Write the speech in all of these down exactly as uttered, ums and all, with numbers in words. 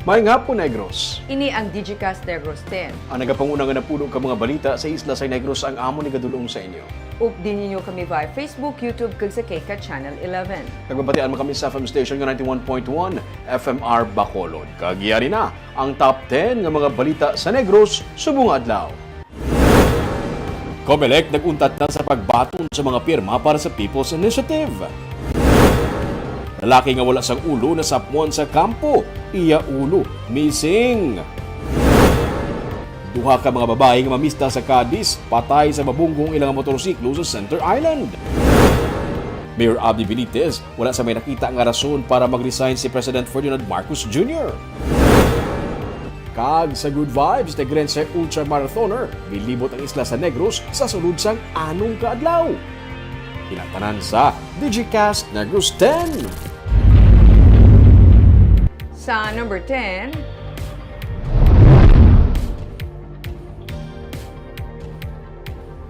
Maayong hapon, Negros. Ini ang Digicast Negros ten. Ang nagapanguna nga napulo ka mga balita sa isla sa Negros ang amon igadul-ong sa inyo. Updi ninyo kami via Facebook, YouTube, kag sa K CAT Channel eleven. Nagbabatian man kami sa F M station nga ninety-one point one F M R Bacolod. Kag yari na ang top ten nga mga balita sa Negros subong nga adlaw. Comelec nag-untat na sa pagbaton sa mga pirma para sa People's Initiative. Lalaki nga wala sang ulo nasapwan sa kampo, iya ulo missing. Duha ka mga babayi nga mamista sa Cadiz patay sa mabunggo ang ilang motorsiklo sa Center Island. Mayor Abby Benitez, wala sa may nakita nga rason para mag-resign si President Ferdinand Marcos Junior. Kag sa good vibes, Negrense ultramarathoner, milibot ang isla sa Negros sa sulod sang anom ka adlaw. Kinatanan sa Digicast Negros ten. Sa number ten,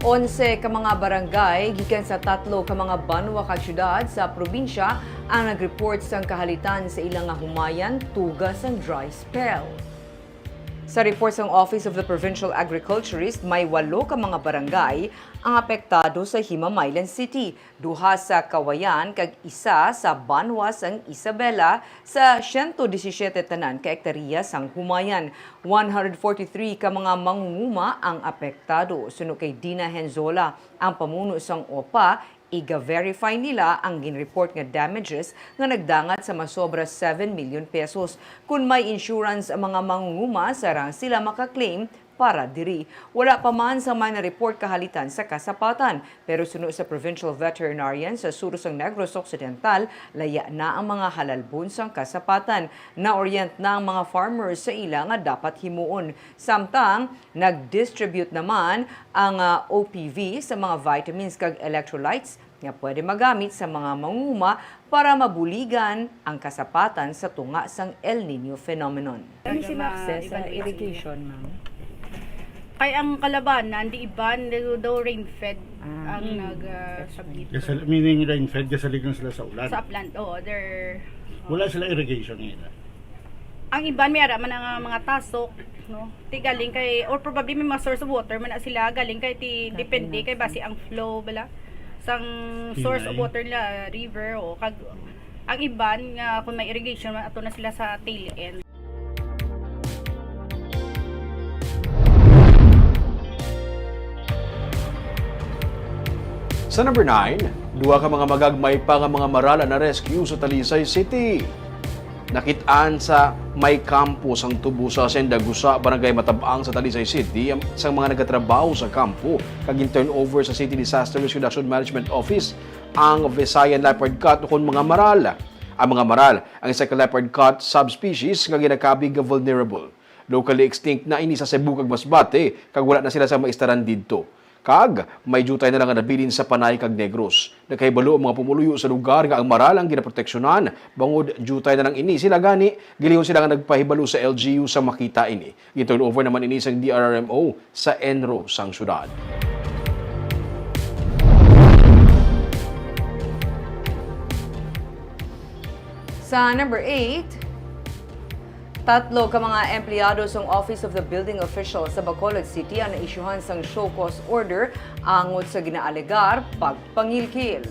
onse ka mga barangay gikan sa tatlo ka mga banwa kag syudad sa probinsya ang nag-report sang kahalitan sa ila nga humayan tuga sang dry spell. Sa report sang Office of the Provincial Agriculturist, may walo ka mga barangay ang apektado sa Himamaylan City, duha sa Cauayan kag isa sa banwa sang Isabela, sa siyento disisiete tanan ka ektarya sang humayan. One hundred forty-three ka mga mangunguma ang apektado. Suno kay Dina Henzola, ang pamuno sang OPA, iga-verify nila ang ginreport nga damages nga nagdangat sa masobra seven million pesos. Kon may insurance ang mga mangunguma, sarang sila maka-claim para diri. Wala pa man sang may na-report kahalitan sa kasapatan, pero suno sa provincial veterinarian sa Sur sang Negros Occidental, laya na ang mga halalbon sang kasapatan. Na-orient na ang mga farmers sa ila nga dapat himuon. Samtang, nag-distribute naman ang, ah, O P V sa mga vitamins kag electrolytes nga pwede magamit sa mga manguma para mabuligan ang kasapatan sa tunga sang El Niño phenomenon. Ano si Mag-, ma-, access sa evaluate sa irrigation, ma'am? Kay ang Kalabanan, di iban, daw, daw rain-fed Ah. ang Mm. nag, ah, That's submit. Gasal-, meaning rain-fed, gasalig lang sila sa ulan. Sa upland, oo, they're, Wala sila irrigation ngayon, ah. Ang iban may ara man ang, ah, mga tasok, no? Ti galing kay, or probably may mga source of water man na sila, galing kay ti Sa depende kay pinansin. Basi ang flow bala sang source of Hinay. Water nila, river, o kag ang iban nga kung may irrigation man ato na sila sa tail end. Sa number nine, duha ka mga magagmay pa nga mga maral ang na-rescue sa Talisay City. Nakit-an sa may kampo sang tubo sa Hacienda Gusa, Barangay Matabang sa Talisay City, ang, sang mga nagatrabaho sa kampo kag gin-turnover sa City Disaster Risk Reduction Management Office ang Visayan leopard cat ukon mga maral. Ang mga maral, ang isa ka leopard cat subspecies nga ginakabig nga vulnerable. Locally extinct na ini sa Cebu kag Masbate, kag wala na sila sa maistaran didto. Kag may diutay na lang nga nabilin sa Panay kag Negros. Nakahibalo ang mga pumuluyo sa lugar nga ang maral ang ginaproteksyonan, bangod diutay na lang ini sila, gani gilihon sila nga nagpahibalo sa L G U sa makita ini. Gin-turn over naman ini sang D R R M O sa ENRO sang syudad. Sa number eight, tatlo ka mga empleyado sang Office of the Building Official sa Bacolod City ang naisyuhan sang show cause order angot sa ginaalegar pagpangilkil.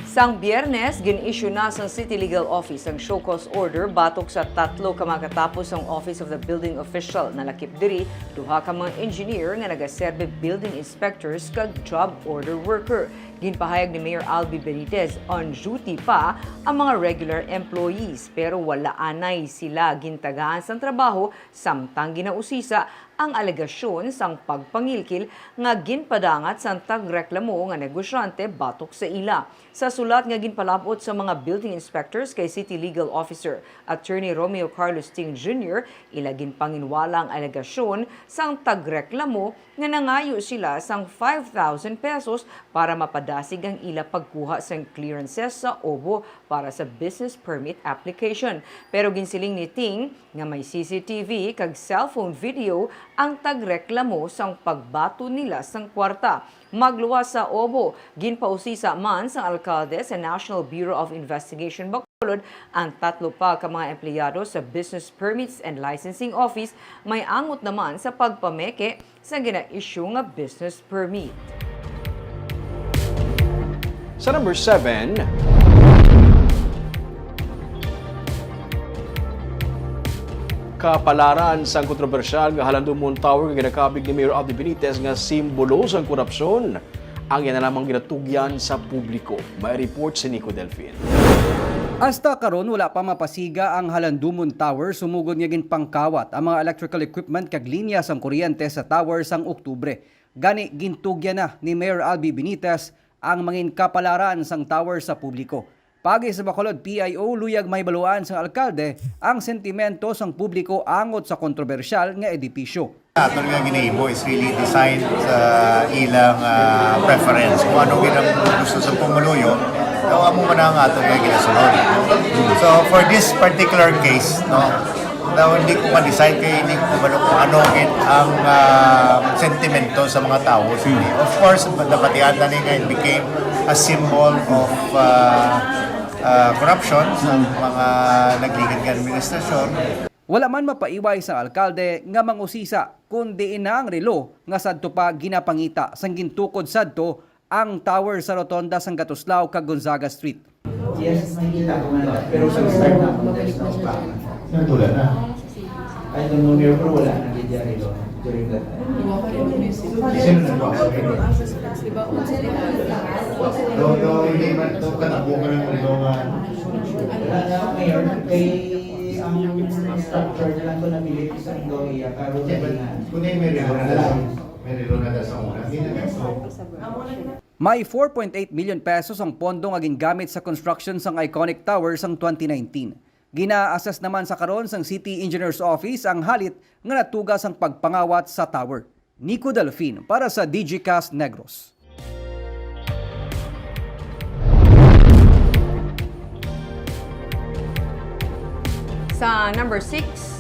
Sang Biyernes, gin-issue na sang City Legal Office ang show cause order batok sa tatlo ka mga katapos sang Office of the Building Official. Nalakip diri, duha ka mga engineer nga nagaserbi building inspectors kag job order worker. Ginpahayag ni Mayor Albi Benitez, on duty pa ang mga regular employees, pero wala anay sila gintagaan sang trabaho samtang ginausisa ang alegasyon sang pagpangilkil nga ginpadangat sang tagreklamo nga negosyante batok sa ila. Sa sulat nga ginpalab-ot sa mga building inspectors kay City Legal Officer Attorney Romeo Carlos Ting Junior, ila ginpanginwala ang alegasyon sang tagreklamo nga nangayo sila sang five thousand pesos para mapadasig ang ila pagkuha sang clearances sa obo para sa business permit application. Pero ginsiling ni Ting nga may C C T V kag cellphone video ang tagreklamo sang pagbaton nila sang kwarta. Magluwas sa obo, ginpausisa man sang alkalde sa National Bureau of Investigation Bacolod, ang tatlo pa ka mga empleyado sa Business Permits and Licensing Office may angot naman sa pagpameke sa gina-issue nga business permit. Sa number seven, kapalaran sang kontrobersyal nga Halandumon Tower nga ginakabig ni Mayor Abdi Benitez nga simbolo sang korupsyon ang iya na lamang ginatugyan sa publiko. May report si Nico Delfin. Hasta karon, wala pa mapasiga ang Halandumon Tower sumugod nga ginpangkawat ang mga electrical equipment kag linya sang kuryente sa tower sang Oktubre. Gani, gintugyan na ni Mayor Albi Benitez ang mangin kapalaran sang tower sa publiko. Paagi sa Bacolod P I O, luyag mahibaluan sang alkalde ang sentimento sang publiko angot sa kontrobersyal nga edipisyo. Aton nga ginahibo is really designed sa ilang ah, preference. Kung ano gid ang gusto sa pumuluyo, daw amo man ang aton nga ginasunod. So for this particular case, no, daw hindi ko ma-decide kay hindi ko kabalo kung ano gid ang ah, sentimento sa mga tao. Of course, nabatian na ni nga it became a symbol of ah, ah, corruption sa mga nagligad nga administrasyon. Wala man mapaiway sang alkalde nga mangusisa kon diin na ang relo nga sadto pa ginapangita sang gintukod sadto ang tower sa rotonda sang Gatuslao kag Gonzaga Street. Yes, nakikita ko man lang. Pero pag-start na ako, there's no back and forth. Nagtula na. I don't know, Mayor, pero wala na gid yung relo during that time. Sino nagbukas sa relo? No, no, hindi man ito. Katabo ka ng relo nga. Wala na, Mayor. Kay ang structure na lang ito nabilit sa Indoria, pero hindi na. Kung may relo na lang. May relo na sa una. Hindi na ito. May four point eight million pesos ang pondo nga gingamit sa construction sang iconic tower sang twenty nineteen. Gina-assess naman sa karon sang City Engineer's Office ang halit nga natuga sang pagpangawat sa tower. Nico Delfin para sa Digicast Negros. Sa number six,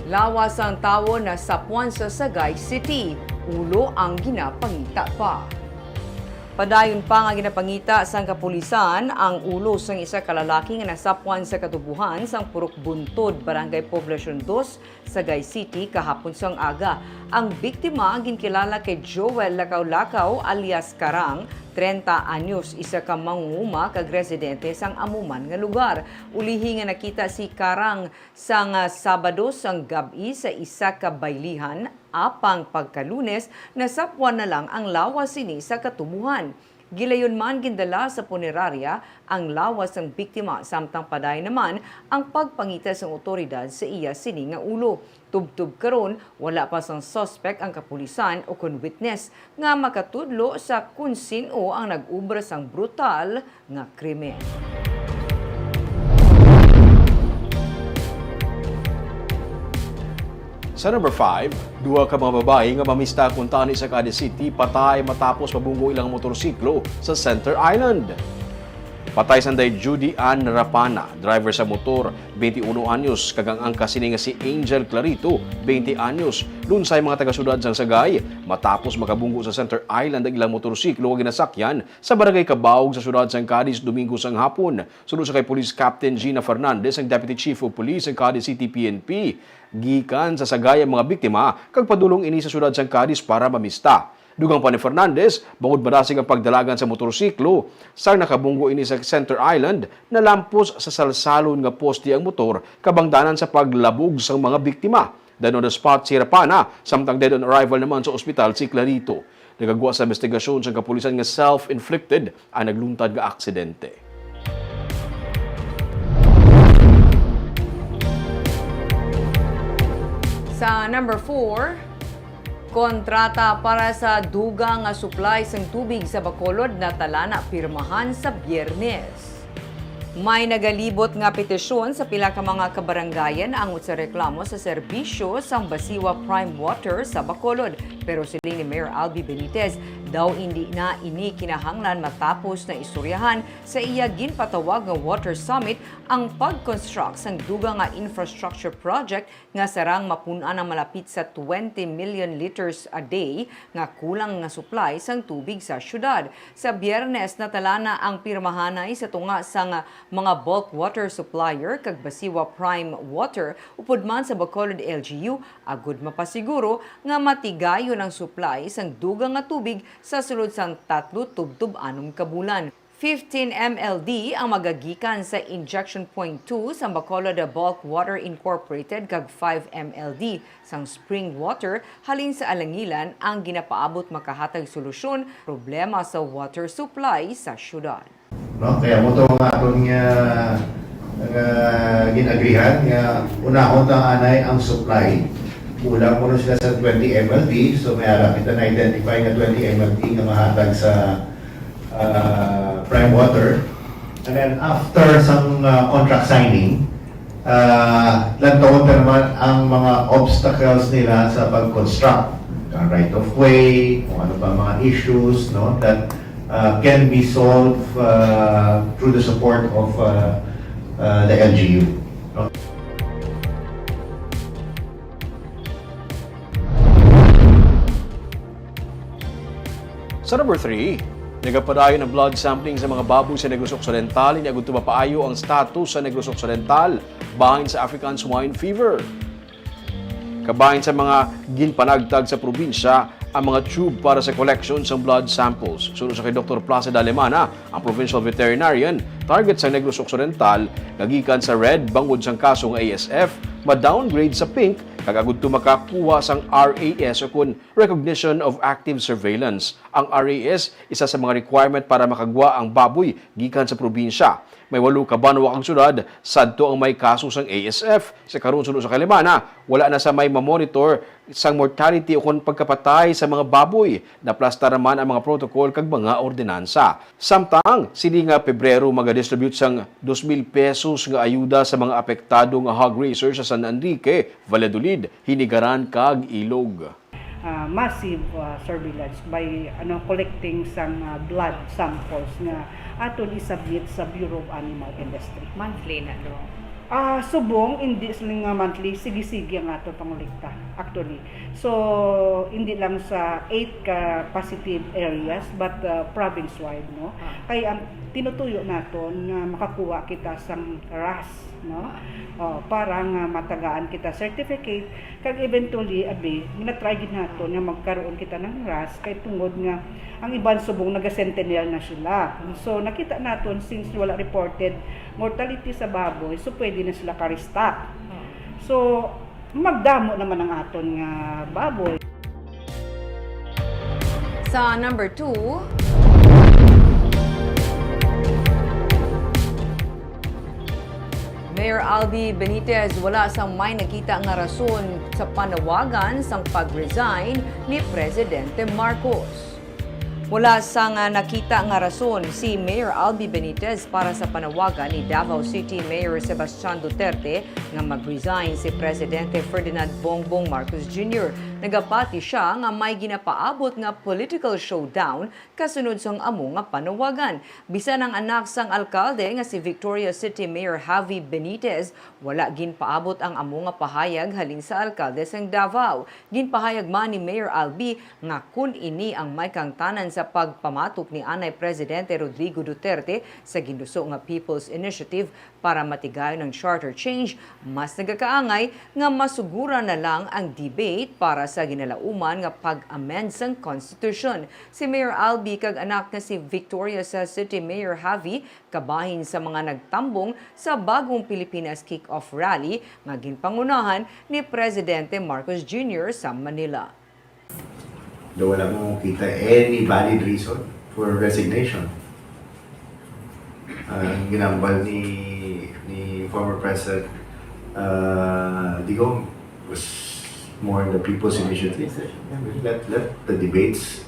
lawas ang tawo nasapwan sa Sagay City, ulo ang ginapangita pa. Padayon pa nga ginapangita sang kapulisan ang ulo sang isa ka lalaki nga nasapwan sa katubuhan sang Purok Buntod, Barangay Poblacion Dos, Sagay City, kahapon sang aga. Ang biktima ginkilala kay Joel Lakaw-Lakaw alias Karang, trenta anyos, isa ka mangunguma kag residente sang amo man nga lugar. Ulihi nga nakita si Karang sang Sabado sang gab-i sa isa ka baylihan, apang pagka-Lunes nasapwan na lang ang lawas sini sa katubuhan. Gilayon man gindala sa punerarya ang lawas sang biktima, samtang padayon naman ang pagpangita sang awtoridad sa iya sini nga ulo. Tubtob karon, wala pa sang suspek ang kapulisan ukon witness nga makatudlo sa kon sin-o ang nag-obra sang brutal nga krimen. Sa number five, duha ka mga babayi nga mamista kuntani sa Cadiz City patay matapos mabunggo ilang motorsiklo sa Center Island. Patay sanday Judy Ann Rapana, driver sa motor, twenty-uno anyos, kag ang angkas sini nga si Angel Clarito, twenty anyos, lunsay mga taga-syudad sang Sagay, matapos makabunggo sa Center Island ang ilang motorsiklo nga ginasakyan sa barangay Kabaog sa syudad sang Cadiz, Domingo sang hapon. Suno sa kay Police Captain Gina Fernandez, ang Deputy Chief of Police sang Cadiz City P N P, gikan sa Sagay ang mga biktima kag padulong ini sa syudad sang Cadiz para mamista. Dugang pa ni Fernandez, bangod madasig ang pagdalagan sa motorsiklo, sang nakabunggo ini sa Center Island, nalampos sa salsalon nga poste ang motor kabangdanan sa paglabog sang mga biktima. Dead on the spot si Rapana, samtang dead on arrival naman sa ospital si Clarito. Nagagwa sa investigasyon sang kapulisan nga self-inflicted ang nagluntad nga aksidente. Sa number four, kontrata para sa dugang nga supply sang tubig sa Bacolod natalana pirmahan sa Biyernes. May nagalibot nga petisyon sa pila ka mga kabarangayan angot sa reklamo sa serbisyo sang Basiwa Prime Water sa Bacolod. Pero siling ni Mayor Albi Benitez, daw indi na ini kinahanglan matapos na istoryahan sa iya ginpatawag nga Water Summit ang pag-construct sang dugang nga infrastructure project nga sarang mapun-an ang malapit sa twenty million liters a day nga kulang nga supply sang tubig sa syudad. Sa Biyernes, natalana ang pirmahanay sa tunga sang Mga bulk water supplier kag Basiwa Prime Water upod man sa Bacolod L G U agud mapasiguro nga matigayon ang supply sang dugang nga tubig sa sulod sang tatlo tubtob anom ka bulan. Fifteen M L D ang magagikan sa Injection Point two sa Bacolod Bulk Water Incorporated kag five M L D sang Spring Water halin sa Alangilan ang ginapaabot makahatag solusyon problema sa water supply sa syudad. No? Kaya mo to ang aton nga, nga gin-agrihan nga unahon ta anay ang supply. Kulang mo sila sa twenty M L D, so may ara kita na-identify nga twenty M L D nga mahatag sa, ah, Prime Water. And then after sang, ah, contract signing, ah, lantawon pa naman ang mga obstacles nila sa pag-construct, ang right of way, kung ano pa mga issues, no, that, ah, can be solved, ah, through the support of, ah, ah, the L G U, no? Sa number three, nagapadayon ang blood sampling sa mga baboy sa Negros Occidental, ini agud mapaayo ang status sa Negros Occidental bahin sa African Swine Fever. Kabahin sa mga ginpanagtag sa probinsya ang mga tube para sa collection sang blood samples. Suno sa kay Doktor Placid Alemana, ang provincial veterinarian, target sa Negros Occidental nga gikan sa red bangod sang kaso nga A S F, ma-downgrade sa pink kag agud to makakuha sang R A S o kon Recognition of Active Surveillance. Ang R A S, isa sa mga requirement para makagwa ang baboy gikan sa probinsya. May walo ka banwa kag syudad sadto ang may kaso sang A S F. Sa karon, suno sa kay Alemana, wala na sa may mamonitor sang mortality o kon pagkapatay sa mga baboy. Naplastar naman ang mga protocol kag mga ordinansa. Samtang, sini nga Pebrero, magadistribute sang dos mil pesos nga ayuda sa mga apektado nga hog raisers sa San Enrique, Valladolid, Hinigaran kag Ilog. Ah, massive, ah, surveillance by, ano, collecting sang, ah, blood samples nga aton i-submit sa Bureau of Animal Industry. Monthly na, no? Ah, subong, hindi sila nga monthly, sige-sige ang aton pangolekta, actually. So, hindi lang sa eight ka positive areas, but, ah, province-wide, no? Ah. Kay ang tinutuyo naton nga makakuha kita sang RAS, no? Ah. Oh, para nga matagaan kita certificate, kag eventually, abi, ginatry gid naton nga magkaroon kita ng RAS, kay tungod nga ang iban subong naga-sentinel na sila. So, nakita naton, since wala reported mortality sa baboy, so pwede na sila ka-restock. So, magdamo naman ang aton nga baboy. Sa number two, Mayor Albee Benitez wala sang may nakita nga rason sa panawagan sang pag-resign ni Presidente Marcos. Wala sang nakita nga rason si Mayor Albee Benitez para sa panawagan ni Davao City Mayor Sebastian Duterte nga mag-resign si Presidente Ferdinand Bongbong Marcos Junior. Nagapati sia nga may ginapaabot nga political showdown kasunod sang amo nga panawagan. Bisan ang anak sang alkalde nga si Victoria City Mayor Javi Benitez, wala ginpaabot ang amo nga pahayag halin sa alkalde sang Davao. Ginpahayag man ni Mayor Albee nga kon ini ang may kahangtanan sa pagpamatok ni anay Presidente Rodrigo Duterte sa ginduso nga People's Initiative, para matigayon ang charter change, mas nagakaangay nga masuguran na lang ang debate para sa ginalauman nga pag-amend sang constitution. Si Mayor Albee kag anak nga si Victoria sa City Mayor Javi kabahin sa mga nagtambong sa Bagong Pilipinas Kick-Off Rally nga ginpangunahan ni Presidente Marcos Junior sa Manila. Daw wala mo kita any valid reason for resignation. Ah, ang ginambal ni, ni former President, ah, Digong was more in the people's initiative. Let, let the debates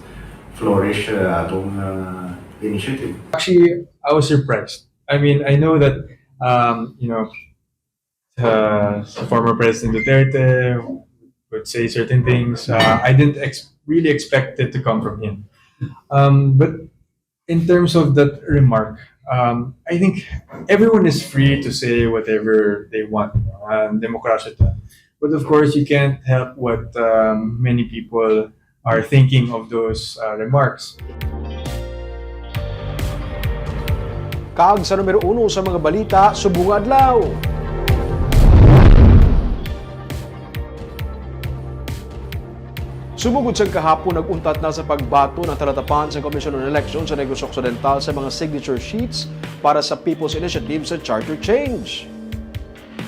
flourish, ah, atong, ah, initiative. Actually, I was surprised. I mean, I know that, um, you know, uh, former President Duterte would say certain things. Uh, I didn't ex- really expect it to come from him. Um, but in terms of that remark, um, I think everyone is free to say whatever they want. Um, demokrasya ta. But of course, you can't help what, um, many people are thinking of those, uh, remarks. Kag sa numero uno sa mga balita subong nga adlaw. Sumugod sang kahapon, nag-untat na sa pagbaton ang talatapan sa Commission on Elections sa Negros Occidental sa mga signature sheets para sa People's Initiative sa Charter Change.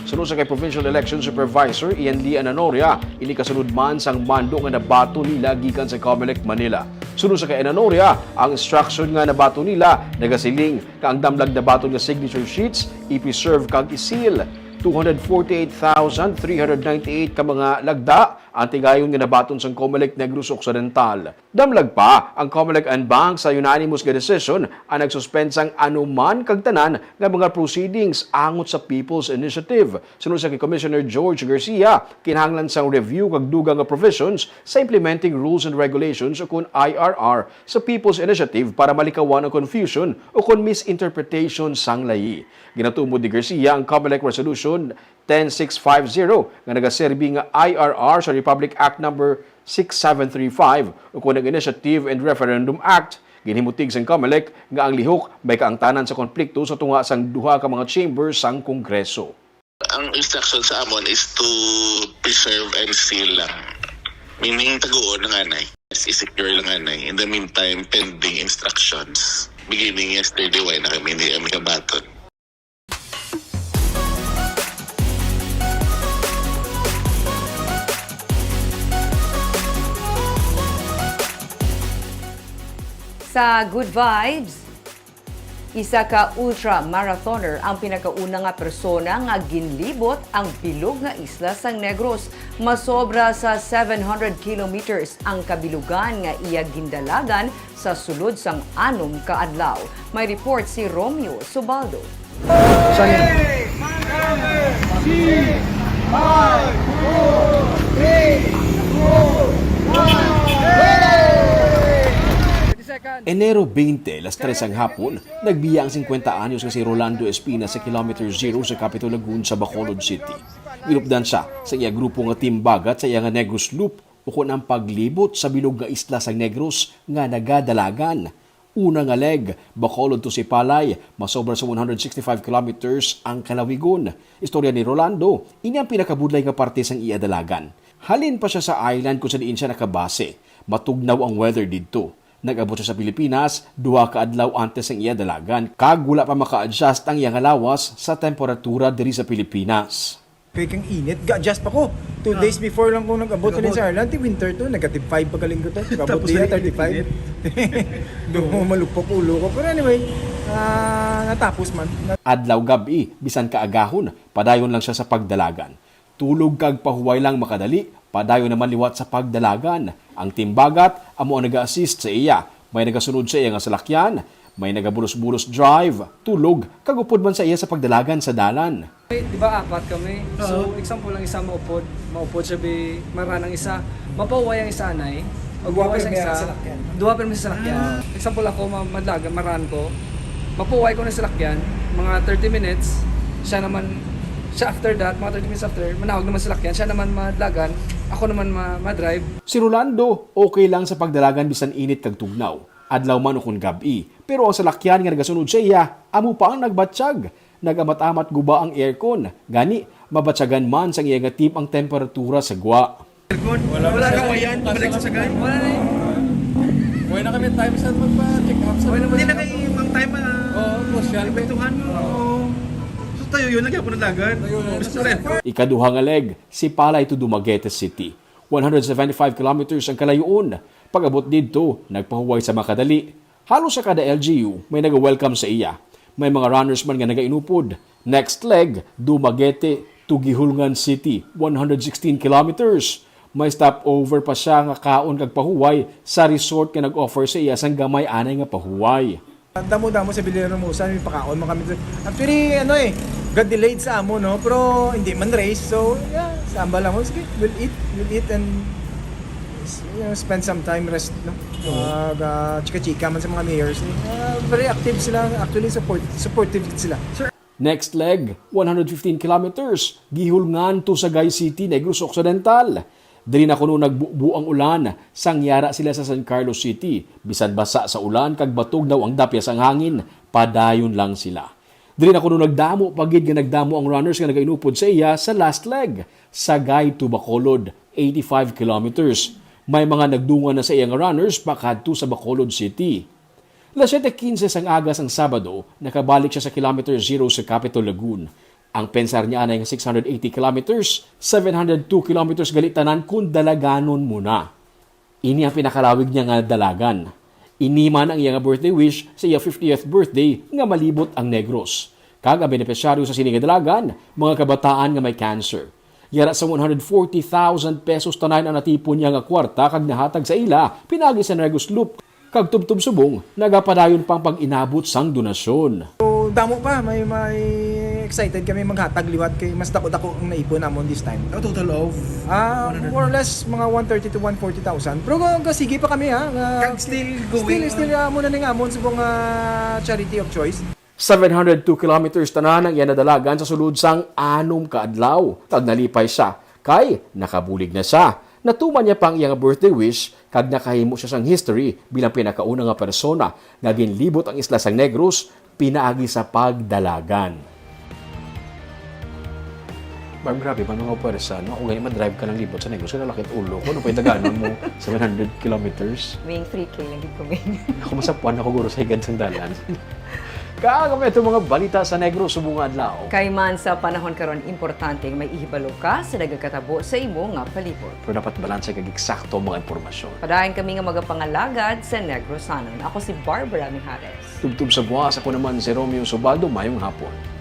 Suno sa kay Provincial Election Supervisor Ian Lee Ananoria, ini kasunod man sang mando nga nabaton nila gikan sa Comelec Manila. Suno sa kay Ananoria, ang instruction nga nabaton nila nagasiling nga ang damlag nabaton nga signature sheets i-preserve kag i-seal. Two hundred forty-eight thousand three hundred ninety-eight ka mga lagda ang tigayon nga nabaton sang Comelec Negros Occidental. Damlag pa, ang Comelec en banc sa unanimous nga decision ang nagsuspend sang anuman kag tanan nga mga proceedings angot sa People's Initiative. Suno sa kay Commissioner George Garcia, kinahanglan sang review kag dugang nga provisions sa Implementing Rules and Regulations o kon I R R sa People's Initiative para malikawan ang confusion o kon misinterpretation sang layi. Ginatumod ni Garcia ang Comelec Resolution ten six five zero nga nagaserbi nga I R R sa Republic Act Number six seven three five, o kon ang Initiative and Referendum Act. Ginhimutig sang Comelec nga ang lihok may kaangtanan sa konplikto sa tunga sang duha ka mga chamber sang Kongreso. Ang instruction sa amon is to preserve and seal lang. Meaning, taguon lang anay. I-secure lang anay. In the meantime, pending instructions. Beginning yesterday, wala na kami, hindi kami kabaton. Sa Good Vibes, isa ka ultra marathoner ang pinakauna nga persona nga ginlibot ang bilog nga isla sang Negros. Masobra sa seven hundred kilometers ang kabilugan nga iya gindalagan sa sulod sang anom ka adlaw. May report si Romeo Subaldo. Enero twenty, las tres ang hapon, nagbiya ang singkwenta anyos nga si Rolando Espina sa Kilometer Zero sa Capitol Lagoon sa Bacolod City. Ginupdan sia sa iya grupo nga Team Bagat sa iya nga Negros Loop, ukon ang paglibot sa bilog nga isla sang Negros nga nagadalagan. Una nga leg, Bacolod to Sipalay, masobra sa one hundred sixty-five kilometers ang kalawigon. Istorya ni Rolando, ini ang pinakabudlay nga parte sang iya dalagan. Halin pa sia sa island kung sa diin sia nakabase. Matugnaw ang weather didto. Nag-abot sia sa Pilipinas duha ka adlaw antes sang iya dalagan, kag wala pa maka-adjust ang iya nga lawas sa temperatura diri sa Pilipinas. Kay kang init, ga-adjust pa ko. Two Ah. days before lang ko nag-abot Nag-abot. Sa Ireland, di winter to, negative five pagkalinggo to. Nag-abot Tapos diya, ulit thirty-five. init. Do, malupok ulo ko. Pero anyway, ah, natapos man. Adlaw gab-i, bisan kaagahon, padayon lang siya sa pagdalagan. Tulog kag pahuway lang makadali, padayon naman liwat sa pagdalagan. Ang Team Bagat amo ang naga-assist sa iya. May nagasunod sa iya nga salakyan, may nagabulos-bulos drive, tulog, kag upod man sa iya sa pagdalagan sa dalan. Di ba, apat kami? So, Oo. Example, ang isa maupod, maupod siya, bi, maran ang isa. Mapahuway ang isa, anay. Duha Pagbuhay pa ang may isa, salakyan. Duha pa may salakyan. Ah. Example, ako, ma-, madlagan, maran ko. Mapuway ko ng salakyan, mga thirty minutes, siya naman, siya after that, mga thirty minutes after, manawag naman salakyan, siya naman madlagan, ako naman ma-, madrive. Si Rolando, okay lang sa pagdalagan bisan init kag tugnaw, adlaw man ukon gab-i, pero ang salakyan nga nagasunod sa iya, amo pa ang nagbatsyag. Nag-amat-amat guba ang aircon, gani mabatyagan man sang iya nga team ang temperatura sa gwa. Wala. Wala ka, Wayan, pabalik sa sagay? Wala na eh. Wala na kami time sa magpa-check up sa Wala na, hindi na kayo ibang time, ah. Oo, crucial. Epektuhan mo. Oo. So, tayo yun, lagi ako nalagan. Tayo yun. Gusto ko rin. Ikaduha nga leg, Sipalay to Dumaguete City. One hundred seventy-five kilometers ang kalayoon. Pag-abot didto, nagpahuway sa makadali. Halos sa kada L G U, may naga-welcome sa iya. May mga runners man nga nagainupod. Next leg, Dumaguete to Guihulngan City, one hundred sixteen kilometers. May stopover pa siya nga kaon kag pahuway sa resort nga nag-offer sa iya sang gamay anay nga pahuway. Damo-damo sa Villahermosa, may pakaon man kami. Actually, ano eh, got delayed sa amo, no? Pero hindi man race, so yeah, sa ambal lang, sige, we'll eat, we'll eat and, you know, spend some time, rest, no? Mag, ah, chika-chika man sa mga mayors, eh. Ah, very active sila, actually support, supportive sila. Next leg, one hundred fifteen kilometers, Guihulngan to Sagay City, Negros Occidental. Diri na kuno nagbubo ang ulan, sang yara sila sa San Carlos City. Bisan basa sa ulan kag batog daw ang dapya sang hangin, padayon lang sila. Diri na kuno nagdamo pa gid nga nagdamo ang runners nga nagainupod sa iya sa last leg, Sagay to Bacolod, eighty-five kilometers. May mga nagdungan na sa iya nga runners pakadto sa Bacolod City. Las siete quince sang aga sang Sabado, nakabalik siya sa Kilometer Zero sa Capitol Lagoon. Ang pensar niya anay nga six hundred eighty kilometers, seven hundred two kilometers gali tanan kun dalaganon mo na. Ini ang pinakalawig niya nga dalagan. Ini man ang iya nga birthday wish sa iya fiftieth birthday nga malibot ang Negros. Kag ang benepisyaryo sa sini nga dalagan, mga kabataan nga may cancer. Yara sa one hundred forty thousand pesos tanan ang natipon niya nga kwarta kag nahatag sa ila pinaagi sa Negros Loop kag tubtob subong nagapadayon pang pag-inabot sang donasyon. So, damo pa, may may excited kami maghatag liwat kay mas dako-dako ang naipon namon this time. A total of Ah, more or less mga one thirty to one forty thousand. Pero ga- ga- sige pa kami ha. Nga- Kag still Still, going still on. Amo na ning amon subong nga charity of choice. Seven hundred two kilometers tanan ang iya nadalagan sa sulod sang anom ka adlaw, kag nalipay siya kay nakabulig na siya. Natuman niya pa ang iyang birthday wish kag nakahimo siya sang history bilang pinakauna nga persona nga ginlibot ang isla sang Negros pinaagi sa pagdalagan. Barb, grabe man mga pwersa, no? Ako gani madrive ka ng libot sa Negros, kaya lakit ulo ko, ano pa yung daganon mo, seven hundred kilometers? May three K lang gid ko, may. Ako masapuan ako guro sa higad sang dalan. Kag may itong mga balita sa Negros subong nga adlaw. Kay man sa panahon karon, importante nga may ihibalo ka sa nagakatabo sa imo nga palibot. Pero dapat balanse kag eksakto ang mga impormasyon. Padayon kami nga magapangalagad sa Negrosanon. Ako si Barbara Mijares. Tubtob sa buwas, ako naman si Romeo Subaldo. Mayong hapon.